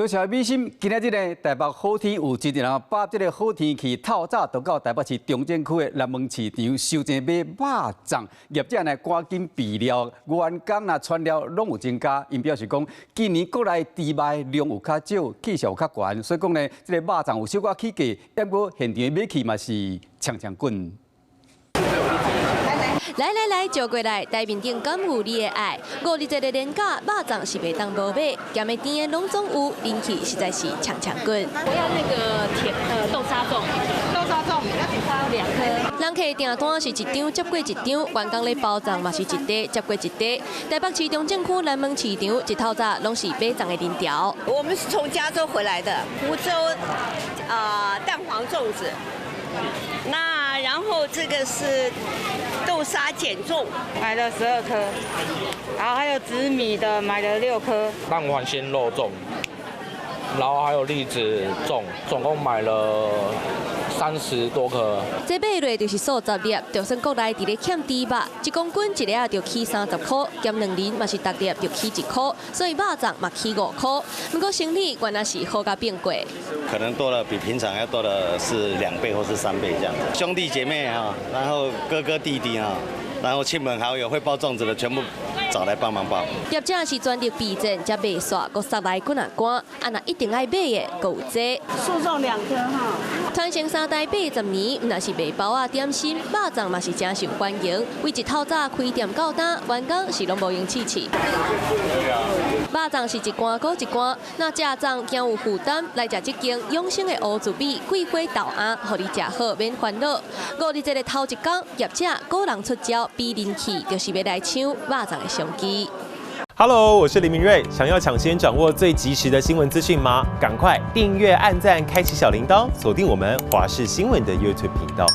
多謝美心，今仔日呢，台北好天有真濟人把這个好天氣透早就到台北市中正區的南門市場收錢買肉粽，業者呢趕緊備料，員工啊材料攏有增加。𪜶表示講，今年國內豬肉量有較少，價數有較懸，所以講呢，這个肉粽有小可起價，不過現場買氣嘛是搶搶滾。來來來，招過來，台面頂敢有你的愛？五日節的連假，肉粽是袂當無買，鹹的甜的攏總有，人氣實在是搶搶滾。我要那個甜豆沙粽，豆沙粽要兩顆。人客訂單是一張接過一張，員工咧包粽嘛是一塊接過一塊。台北市中正區南門市場一透早攏是買粽的人潮。我們是從加州回來的，福州蛋黃粽子。那然後這個是豆沙鹼粽，買了12顆，然後還有紫米的買了6顆。蛋黃鮮肉粽，然後還有栗子粽，總共買了30多顆。這買落就是數十粒，就算國內佇咧欠豬肉，1公斤一粒就起30塊，減兩厘嘛是逐粒就起1塊，所以肉粽嘛起5塊。不過生意原來是好甲變過。可能多了比平常要多的是2倍或是3倍這樣子。兄弟姐妹啊，然後哥哥弟弟啊，然後親朋好友會包粽子的全部找來幫忙包。業者是全力備戰，才賣煞，閣殺來幾若罐，啊若一定愛買的，閣有這。素粽2顆哈。傳承三代80年，毋但是賣包仔點心，肉粽嘛是誠受歡迎。為一透早開店到今，員工是攏無閒試試。肉粽是一罐閣一罐，若食粽驚有負擔，來食這間養生的烏珠米桂花豆餡，予你食好免煩惱。五日節的頭一工，業者個人出招比人氣，就是欲來搶肉粽的商機。 Hello，我是林明瑞。想要搶先掌握最及時的新聞資訊嗎？趕快訂閱、按讚、開啟小鈴鐺，鎖定我們華視新聞的 YouTube 頻道。